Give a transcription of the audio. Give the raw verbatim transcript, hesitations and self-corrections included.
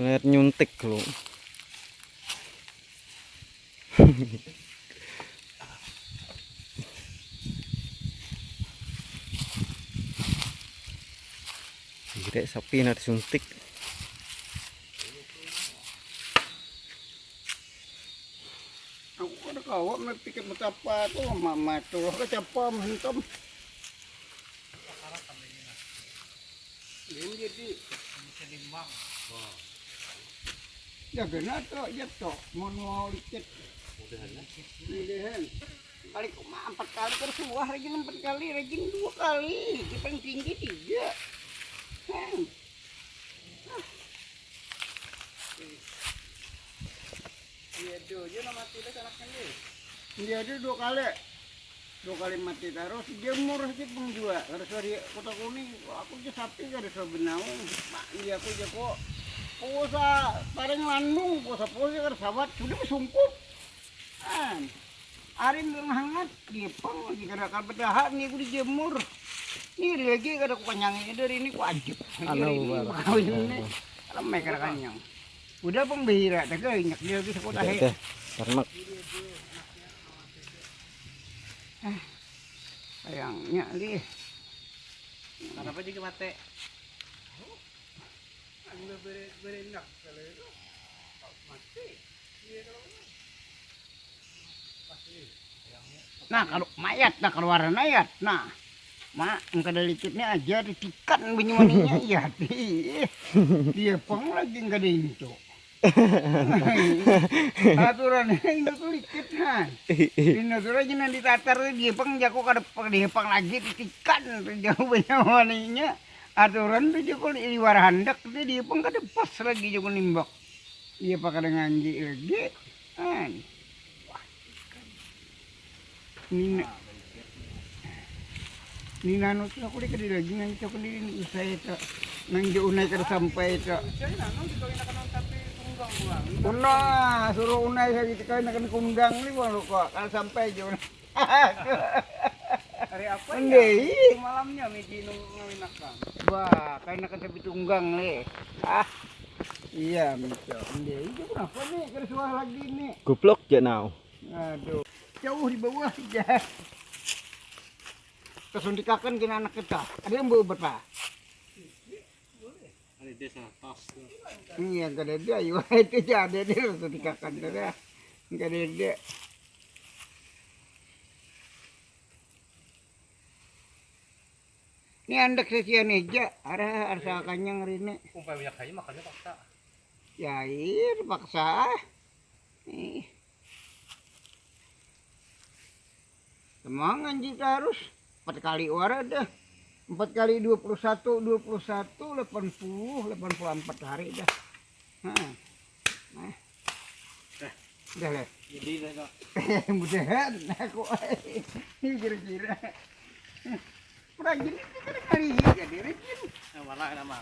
Lihat nyuntik lo. Gede sapi nak disuntik. Aku kada kawa melihat tiket betapa tu, mama tu kecapa menghentam. Ini jadi jaga nato aja toh, mau mau dikit. Mudahan. Kali kuma empat kali kan suah lagi empat kali, lagi dua kali, paling tinggi tiga. Heh. Iya tuh, dia nama tidak anaknya dia. Dia tuh dua kali, dua kali mati terus, jemur aja pun juga. Harus dari kota kuning, aku aja sapi kada sudah benaung. Mak, iya aku aja kok. Puasa paling landung, puasa puasa kada sawat, sudah bersungkup. An. Arin yang hangat, dia pang lagi kada kada berdahak nih aku dijemur. Nih ada lagi kada aku kanyangnya dari ini ku ajep. Anu, ini kawin ini. Lemai kada kanyang. Udah pembira teh banyak dia lagi sekolah. Teh, termak. Sayangnya lih. Kenapa juga mati? Anda beri beri nak kalau itu mati. Iya kalau Nah, kalau mayat, nah keluaran mayat, nah. Ma, engka ada likitnya aja ditikan banyuwanginya iya deh. Dia pang lagi engka ada incu. Aturan yang itu likit nah. Dina tu lagi nang ditatar dia pang jaku kada pang dia pang lagi ditikan tu jauh banyuwanginya. Aturan tu jaku liwar handak tu dia pang kada pas lagi jaku nimbak. Dia pang kada nganji lagi. An. Nina. Nina anu tu aku dikadi lagi nang cok di saya tu. Nang jo unai kada sampai tu. Una suruh unai lagi kawin akan kundang ni walau kok kada sampai jo. Hari apa ya? Ndei. Malamnya midi nung ngawinakan. Wah, kain akan sapi tunggang ni. Ah. Iya, mico. Ndei itu kenapa nih kada suah lagi nih. Goblok ja now. Aduh. Jauh di bawah aja. Tasundikakan kena anak kita. Ada yang bawa berapa? Ada dia salah tas tu. Iya, kada ada. Ayo, itu aja ada dia tasundikakan tu dah. Kada ada. Ini andak sesian aja. Ada rasa kanyang hari ini. Umpai banyak aja makannya paksa. Ya, iya paksa. Ih. Emang anjing harus empat kali wara dah. Empat kali dua puluh satu, dua puluh satu, delapan puluh, delapan puluh empat hari dah. Nah. Nah. Dah lah. Jadi dah kok. Mudahan aku ini kira-kira. Kurang jadi kita kali ini jadi rajin. Nah, malah nama.